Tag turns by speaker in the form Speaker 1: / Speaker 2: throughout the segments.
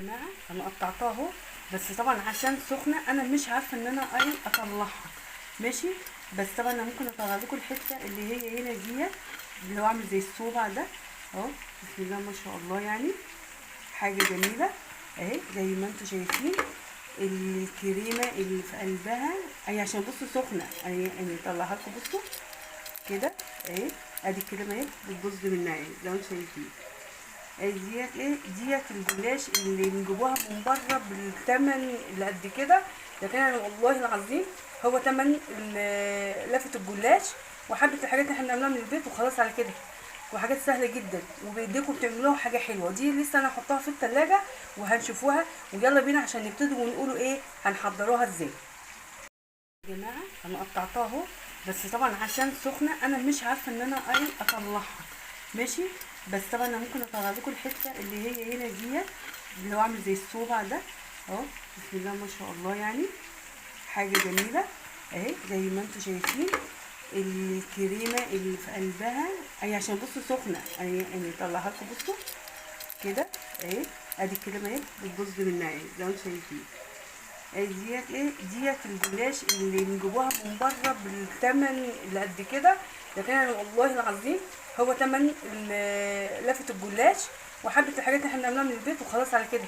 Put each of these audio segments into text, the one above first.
Speaker 1: جماعة انا قطعتها اهو، بس طبعا عشان سخنة انا مش عارفه ان انا ايه اطلعها، ماشي. بس طبعا انا ممكن اطلع لكم الحتة اللي هي هنا ديت اللي هو عامل زي الصوبع ده اهو، بسم الله ما شاء الله، يعني حاجة جميلة اهي زي ما انتم شايفين. الكريمة اللي في قلبها اهي، عشان بصوا سخنة اهي، انا اطلعها لكم بصوا كده اهي، ادي الكريمة اهي بتبظ منها اهي زي ما انتم شايفين. ديت ايه ديت الجلاش اللي بنجيبوها من بره بالثمن اللي قد كده، لكن انا والله العظيم هو ثمن لفه الجلاش وحبه الحاجات اللي احنا بنعملها من البيت وخلاص على كده، وحاجات سهلة جدا وبايديكم بتعملوها حاجة حلوة. دي لسه انا هحطها في التلاجة وهنشوفوها، ويلا بينا عشان نبتدي ونقولوا ايه هنحضروها ازاي. يا جماعة انا قطعتها اهو، بس طبعا عشان سخنة انا مش عارفه ان انا ايه اطلعها، ماشي. بس طبعا انا ممكن اطلع لكم الحتة اللي هي هنا ديت اللي هو عامل زي الصوبع ده اهو، بسم الله ما شاء الله، يعني حاجة جميلة اهي زي ما انتم شايفين. الكريمة اللي في قلبها اهي، عشان بصوا سخنة اهي، انا اطلعها لكم بصوا كده اهي، ادي الكريمة اهي بتبظ منها اهي زي ما انتم شايفين. ديت ايه ديت الجلاش اللي بنجيبوها من بره بالثمن اللي قد كده، لكن انا والله العظيم هو ثمن لفه الجلاش وحبه الحاجات اللي احنا بنعملها من البيت وخلاص على كده،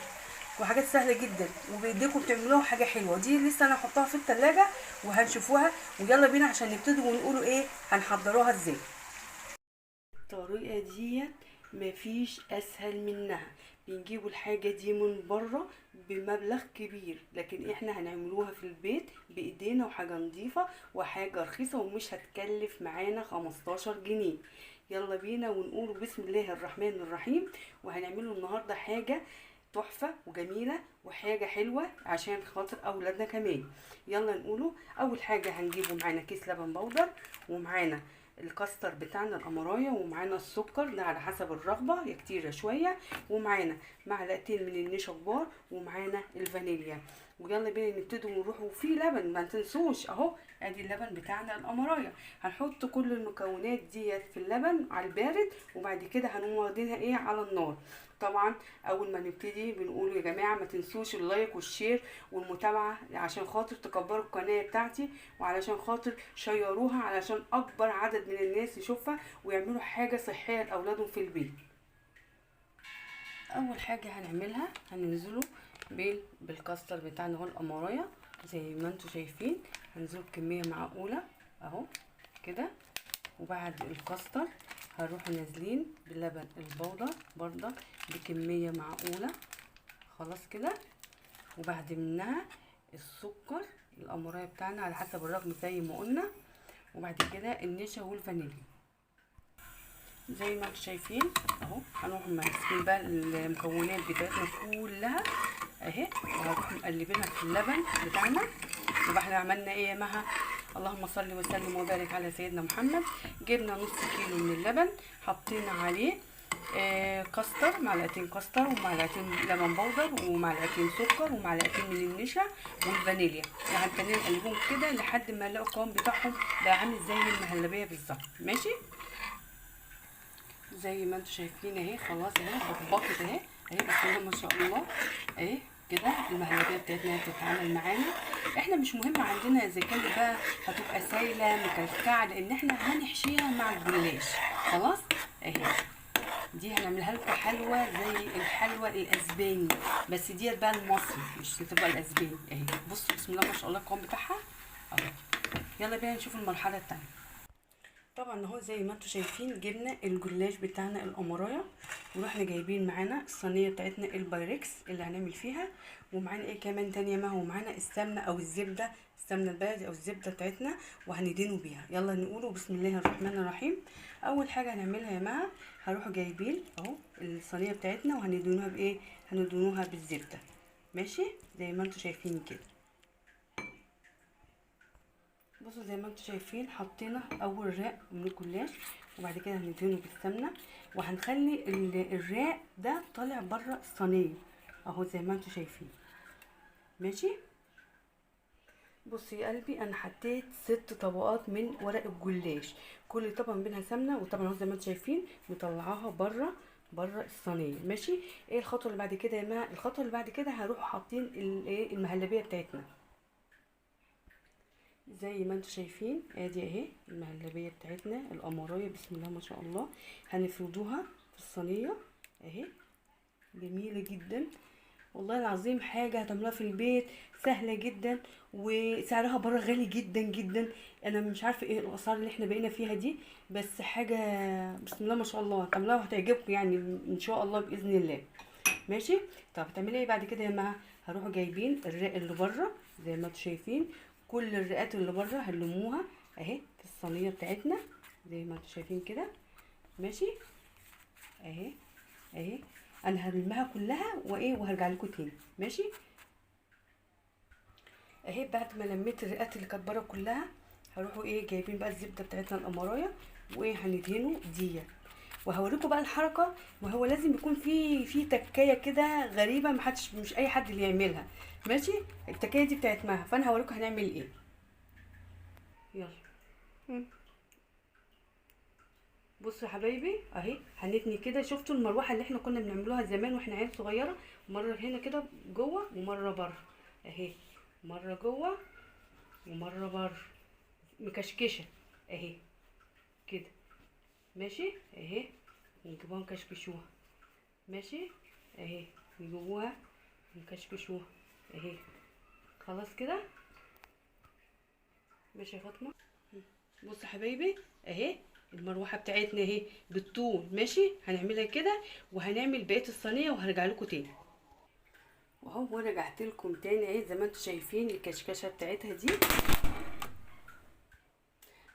Speaker 1: وحاجات سهلة جدا وبايديكم بتعملوها حاجة حلوة. دي لسه انا هحطها في التلاجة وهنشوفوها، ويلا بينا عشان نبتدي ونقولوا ايه هنحضروها ازاي. الطريقة ديت مفيش اسهل منها، بنجيبوا الحاجة دي من بره بمبلغ كبير، لكن احنا هنعملوها في البيت بايدينا، وحاجه نظيفة وحاجه رخيصة ومش هتكلف معانا 15 جنيه. يلا بينا ونقول بسم الله الرحمن الرحيم. وهنعمله النهارده حاجة تحفة وجميلة وحاجه حلوة عشان خاطر اولادنا كمان. يلا نقوله. اول حاجة هنجيبه معانا كيس لبن بودر، ومعانا الكاستر بتاعنا القمرايه، ومعانا السكر ده على حسب الرغبة، يا كتير يا شوية، ومعانا معلقتين من النشا كبار، ومعانا الفانيليا. ويلا بينا نبتدي ونروح. وفي لبن ما تنسوش اهو، ادي اللبن بتاعنا القمرايه. هنحط كل المكونات ديت في اللبن على البارد، وبعد كده هنقوم واخدينها ايه على النار. طبعا اول ما نبتدي بنقول يا جماعة ما تنسوش ال like وال share والمتابعة عشان خاطر تكبروا القناة بتاعتي، وعلشان خاطر شيروها علشان اكبر عدد من الناس يشوفها ويعملوا حاجة صحية لاولادهم في البيت. اول حاجة هنعملها هننزله بالكاستر بتاعنا اهو القمرايه زي ما انتم شايفين، هننزله بكمية معقولة اهو كده. وبعد الكاستر هنروح نازلين بلبن البودر برضه بكمية معقولة خلاص كده. وبعد منها السكر القمرايه بتاعنا على حسب الرغم زي ما قلنا، وبعد كده النشا والفانيليا زي ما انتم شايفين اهو. هنروح ماسكين بقى المكونات بتاعتنا كلها اهي، وهنروح مقلبينها في اللبن بتاعنا. يبقى احنا عملنا ايه يا مها؟ اللهم صل وسلم وبارك على سيدنا محمد. جبنا نص كيلو من اللبن، حطينا عليه كاستر، معلقتين كاستر ومعلقتين لبن بودر ومعلقتين سكر ومعلقتين من النشا والفانيليا، وهنتني نقلبهم كده لحد ما نلاقي القوام بتاعهم بقى عامل زي المهلبيه بالظبط. ماشي زي ما انتم شايفين اهي، خلاص اهي بطبطت اهي اهي، بسم الله ما شاء الله اهي كده المهلبيه بتاعتنا بتتعامل معانا. احنا مش مهم عندنا اذا كانت بقى هتبقى سايله مكلكعه، لان احنا هنحشيها مع الجلاش خلاص اهي. دي هنعملها لكم حلوة زي الحلوة الاسباني، بس ديت بقى المصري مش هتبقى الاسباني اهي. بصوا بسم الله ما شاء الله القوام بتاعها اهو. يلا بينا نشوف المرحلة الثانية. طبعا اهو زي ما انتم شايفين جبنا الجلاش بتاعنا القمرايه، ورحنا جايبين معانا الصينية بتاعتنا البايركس اللي هنعمل فيها، ومعانا ايه كمان تانية ما هو معانا السمنة او الزبدة، السمنة البلدي او الزبدة بتاعتنا، وهندهنه بيها. يلا نقوله بسم الله الرحمن الرحيم. اول حاجة هنعملها يا جماعة هنروح جايبين اهو الصينية بتاعتنا وهندهنوها بايه؟ هندهنوها بالزبده. ماشي زي ما انتم شايفين كده. بصوا زي ما انتم شايفين حطينا اول راق من الجلاش، وبعد كده هندهنه بالسمنه، وهنخلي الراق ده طالع بره الصينية اهو زي ما انتم شايفين. ماشي بصي يا قلبي، انا حطيت 6 طبقات من ورق الجلاش، كل طبقه منها سمنه، وطبعا اهو زي ما انتم شايفين مطلعاها بره بره الصينية. ماشي. ايه الخطوة اللي بعد كده يا جماعة؟ الخطوة اللي بعد كده هنروح حاطين الايه المهلبيه بتاعتنا زي ما انتم شايفين. ادي اهي المهلبيه بتاعتنا القمرايه، بسم الله ما شاء الله. هنفردوها في الصينية اهي، جميلة جدا والله العظيم. حاجة هتعملوها في البيت سهلة جدا، وسعرها بره غالي جدا جدا. انا مش عارفه ايه الاسعار اللي احنا بقينا فيها دي، بس حاجة بسم الله ما شاء الله هتعملوها وهتعجبكم يعني ان شاء الله باذن الله. ماشي. طب هتعملي ايه بعد كده يا جماعة؟ هروحوا جايبين الرق اللي بره زي ما انتم شايفين، كل الرقات اللي بره هنلموها اهي في الصينية بتاعتنا زي ما انتم شايفين كده. ماشي اهي اهي، انا هلمها كلها وايه وهرجع لكم تاني. ماشي اهي. بعد ما لميت الرقات اللي كانت بره كلها، هروحوا ايه جايبين بقى الزبدة بتاعتنا القمرايه وايه هندهنه ديت، وهوريكم بقى الحركة. وهو لازم يكون في تكايه كده غريبة، محدش مش اي حد اللي يعملها. ماشي. التكايه دي بتاعت مها، فانا هوريكم هنعمل ايه. يلا بصوا يا حبايبي اهي هنتني كده. شفتوا المروحة اللي احنا كنا بنعملوها زمان واحنا عيال صغيرة؟ مرة هنا كده جوه ومرة بره اهي، مرة جوه ومرة بره، مكشكشه اهي كده. ماشي اهي، نجيبوها نكشكشوها. ماشي اهي، نجيبوها نكشكشوها اهي. خلاص كده ماشي يا فاطمة. بصوا يا حبايبي اهي المروحة بتاعتنا اهي بالطول. ماشي هنعملها كده وهنعمل بقية الصينية وهرجع لكم تاني. واهو رجعت لكم تاني اهي زي ما انتم شايفين الكشكشه بتاعتها دي.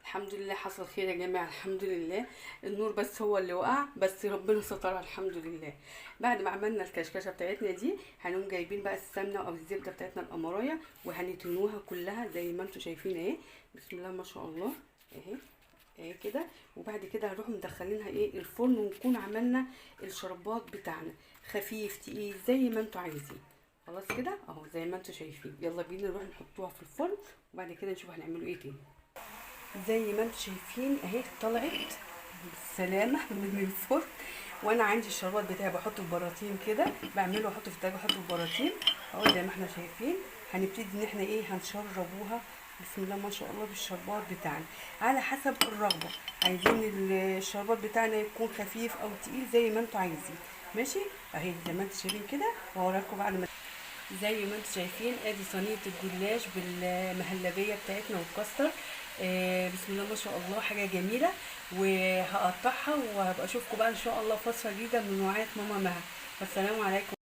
Speaker 1: الحمد لله حصل خير يا جماعة، الحمد لله. النور بس هو اللي وقع، بس ربنا سترها الحمد لله. بعد ما عملنا الكشكشه بتاعتنا دي، هنقوم جايبين بقى السمنة او الزبدة بتاعتنا القمرايه وهنتنوها كلها زي ما انتم شايفين اهي، بسم الله ما شاء الله اهي اهي كده. وبعد كده هنروح مدخلينها ايه الفرن، ونكون عملنا الشربات بتاعنا خفيف تقيل زي ما انتم عايزين. خلاص كده اهو زي ما انتم شايفين. يلا بينا نروح نحطوها في الفرن وبعد كده نشوف هنعمله ايه تاني. زي ما انتم شايفين اهي طلعت بالسلامة من الفرن. وانا عندي الشربات بتاعي بحطه في براطين كده، بعمله واحطه في التلاجة، احطه في براطين اهو زي ما احنا شايفين. هنبتدي ان احنا ايه هنشربوها بسم الله ما شاء الله بالشربات بتاعنا على حسب الرغبة. عايزين الشربات بتاعنا يكون خفيف او تقيل زي ما انتم عايزين. ماشي اهي زي ما انتم شايفين كده. وهوريلكم بعد ما زي ما انتم شايفين ادي صينية الجلاش بالمهلبيه بتاعتنا والكاستر. بسم الله ما شاء الله حاجة جميلة. وهقطعها وهبقى اشوفكم بقى ان شاء الله في وصفه جديدة من وعايه ماما مها. والسلام عليكم.